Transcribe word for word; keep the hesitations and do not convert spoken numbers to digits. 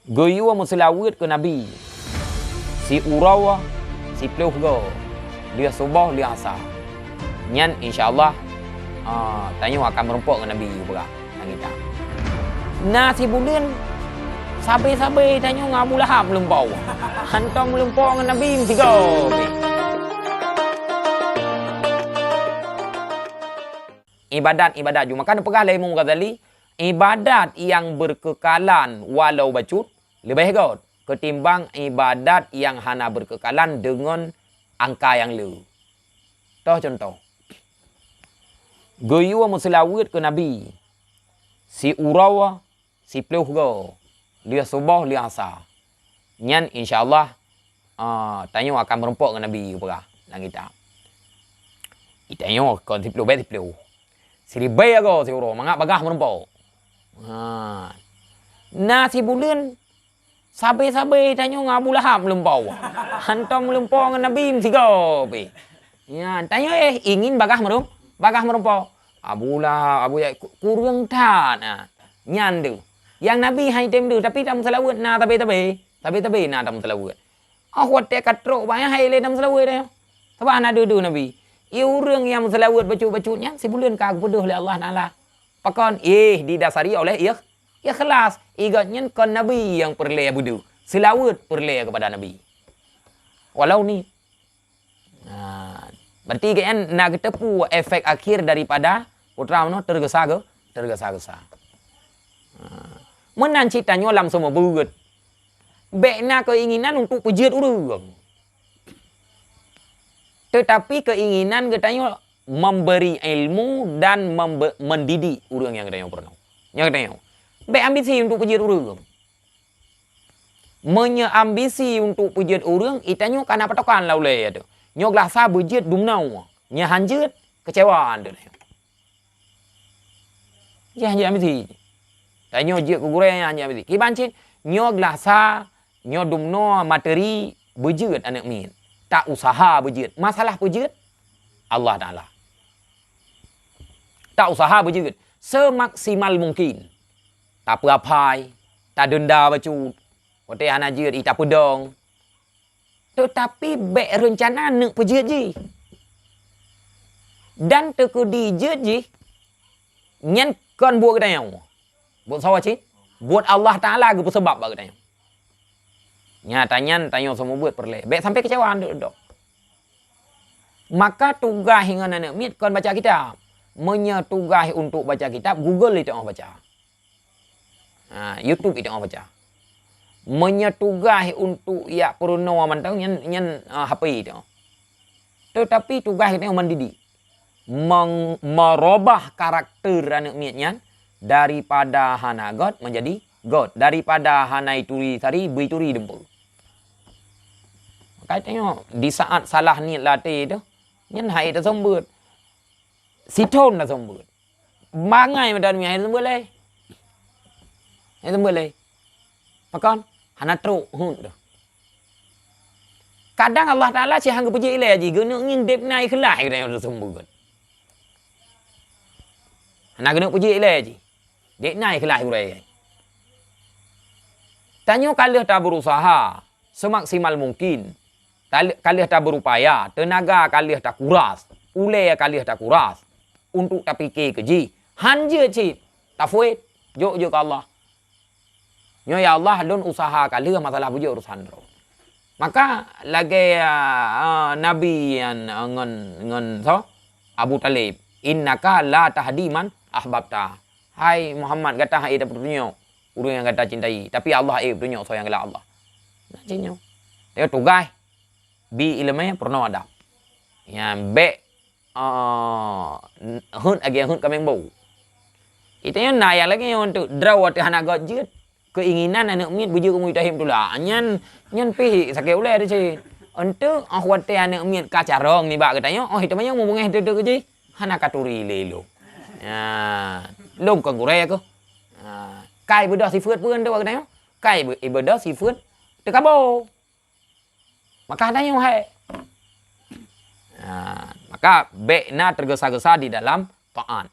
Geuyue meuseulaweuet keu Nabi, siuroe siploh goe, lheueh suboh lheueh asa. Nyan insya Allah, ah, tanyoe akan meurumpok ngon Nabi yue peugah. Nyan gita. Na sibuleuen sabe-sabe tanyoe ngon Abu Lahab meulumpoe. Hantom meulumpoe ngon Nabi meusigoe pih. Ibadat-ibadat ju maka neupeugah lé Imam Ghazali, ibadat nyang beukeukalan walau bacut leubeh göt keutimbang ibadat nyang hana beukeukalan deungon angka nyang le. Toh cuntoh, geuyue meuseulaweuet keu Nabi, siuroe siploh goe, lheueh suboh lheueh asa. Nyan insya Allah, ah, tanyoe akan meurumpok ngon Nabi yue peugah nyan gita. Itanyoe kon siploh, bèk siploh. Siribèe goe siuroe mangat bagaih meurumpok. Ha. Na sibuleuen sabe-sabe tanyoe ngon Abu Lahab meulumpoe. Hantom meulumpoe ngon Nabi meusigoe pih. Nyan, tanyoe, eh, ingin bagaih meurum-, bagaih meurumpok. Abu Lahab, Abu Jahal, ku-, kureueng that, nah. Nyan deuh. Nyang Nabi han item deuh, tapi tameuseulaweuet na tabe-tabe. Tabe-tabe na tameuseulaweuet. Oh, watèe ka trok bak nyan han ilèe tameuseulaweuet nyan. Sabab hana deuh-deuh Nabi. Ie ureueng nyang meuseulaweuet bacut-bacut nyan sibuleuen ka geupeudeuh lé Allah Taala. Pakon? Ih, didasari oleh ikh-, ikhlas. Igat nyan kon Nabi nyang peureulèe beudeuh. Seulaweuet peureulèe keupada Nabi. Walau ni Nah, berarti keu nyan na geuteupeue efek akhir daripada putra meunoe tergesa-ge-, tergesa-gesa. Nah, meunan cit tanyoe lam seumeubeuet. Bèk na keuinginan untuk peujeuet ureueng. Tetapi keuinginan geutanyoe memberi ilmu dan membe-, mendidik ureueng nyang geutanyoe peurunoe. Nyang geutanyoe. Bèk ambisi untuk peujeuet ureueng. Meunyoe ambisi untuk peujeuet ureueng, itanyoe kana patokan lam ulèe teuh. Nyoe glah sa beujeuet dumnoe, nyoe han jeuet, keucewa teuh. Nyoe han jeuet ambisi. Tanyoe jeuet keu gurèe nyan han jeuet ambisi. Kiban cit, nyoe glah sa, nyoe dumnoe materi beujeuet aneuk miet. Tak usaha beujeuet. Masalah peujeuet, Allah Taala. Tak usaha beujeuet. Semaksimal mungkin. Tapeuaphai, tadenda bacut, watèe hana jeuet, ih, tapeudong. Teutapi bèk reuncana neuk peujeuet jih. Dan teukeudi jeuet jih, nyan kon buet geutanyoe. Buet saboh cit, buet Allah Taala geupeuseubab bak geutanyoe. Nyata nyan tanyoe seumeubeuet peureulèe. Bèk sampai keucewa duek-duek. Maka tugaih ngon aneuk miet kon baca kitab. Meunyoe tugaih untuk baca kitab, Google iteu'oh baca. Ha, YouTube iteu'oh baca. Meunyoe tugaih untuk jak peurunoe mantong nyan, nyan, ah, H P iteu'oh. Teutapi tugaih geutanyoe mendidik. Meng-, merubah karakter aneuk miet nyan daripada hana göt menjadi göt, daripada hana ituri sari, beuturi dumpeue. Maka tanyoe, di saat salah niet lam até teuh, nyan han ék taseumeubeuet. Sithon taseumeubeuet. Bangai meudan miet han taseumeubeuet lé. Han taseumeubeuet lé. Pakon? Hana trok heuet teuh. Kadang Allah Taala cit han geupeujeuet ilèe jih, geuneuk ngieng dép na ikhlaih geutanyoe taseumeubeuet. Hana geuneuk peujeuet ilèe jih. Dép na ikhlaih gurèe. Tanyoe ka lheueh tabeurusaha semaksimal mungkin. Tal-, ka lheueh tabeurupaya, teunaga ka lheueh takuras, ulèe ka lheueh takuras untuk tapike keu jih. Han jeuet cit, tafuet, jok-jok keu Allah. Nyoe, "Ya Allah, lôn usaha ka lheueh masalah beujeuet urusan droe." Maka lagèe, ah, Nabi nyan, ah, ngon, ngon soe? Abu Thalib, "Innaka la tahdi man ahbabta." Hai Muhammad, gata han ék tapeutunyok ureueng nyang gata cintai, tapi Allah ék peutunyok soe nyang geulak Allah. Nah, cit nyoe. Nyoe tugaih bi ileumèe peurunoe adab. Nyan bèk, ah, heuet lagèe heuet kaméng bau. Geutanyoe na nyang lagèe nyoe teuk, droe watèe hana göt jeuet, keuinginan aneuk miet beujeuet keu mujtahid beutulak. Nyan, nyan pih sakét ulèe teuh cit. Enteuk, oh, watèe aneuk miet ka carông nibak geutanyoe, oh, teumanyong meubungèh teuk-teuk jih, hana ka turi lé lom. Nyan, lôn kon gurèe keuh. Ha, ka ibeudôh sifeuet peue enteuk bak geutanyoe? Ka ibe-, ibeudôh sifeuet teukaboe. Maka hana nyoe hai. Ha, maka bèk na tergesa-gesa di dalam taat.